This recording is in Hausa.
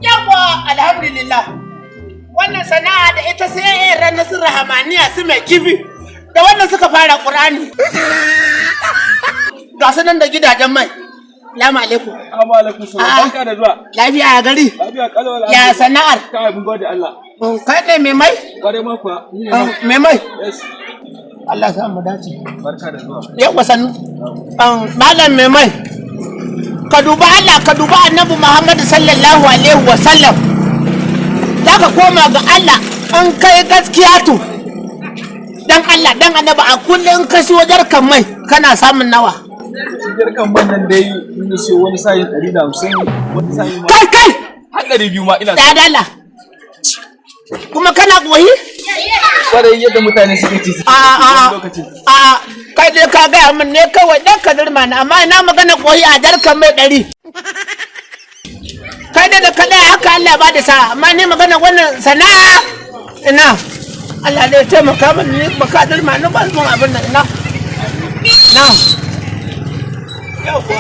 Yawwa, alhamdulillah. Wannan sana'a da ita sai yaran na su rahamaniya, su mai kifi. Da wannan suka fara Qur'ani. Ga su nan da gidajen mai. Salamu alaikum. Assalamu alaikum salam. Ah. Barka da zuwa. Lafiya, ya gari? Lafiya kalau. Ya sana'ar? Kai, mun gode Allah. Kai ne mai mai? Kware ma kuwa. Ni ne nan. Mai mai? Yes. Allah sa mu dace. Barka da zuwa. Yawwa, sannu. Malam mai mai. Ka duba Allah, ka duba Annabi Muhammad sallallahu alaihi wa sallam. Za ka koma ga Allah an kai gaskiya to. Dan Allah, dan Annabi, a kullum ka siyo jarkan mai kana samun nawa? Jarkan man nan dai in na siyo, wani sa'in 150, wani sa'in ma Kai, kai! har 200 ma ina. Da dala. Kuma kana goyi? Kwarai, yadda mutane suke ci A a a wani lokaci. A, kai dai ka gaya min ne kawai dan ka zirma ni, amma ina magana koyi a jarkan mai 100. Kai dai da ka ɗaya haka, Allah ba da sa'a, amma ni magana wannan sana'a ina. Allah dai ya taimaka min, ni ba ka zirma ni ba mun abin nan ina. Na. Yawwa.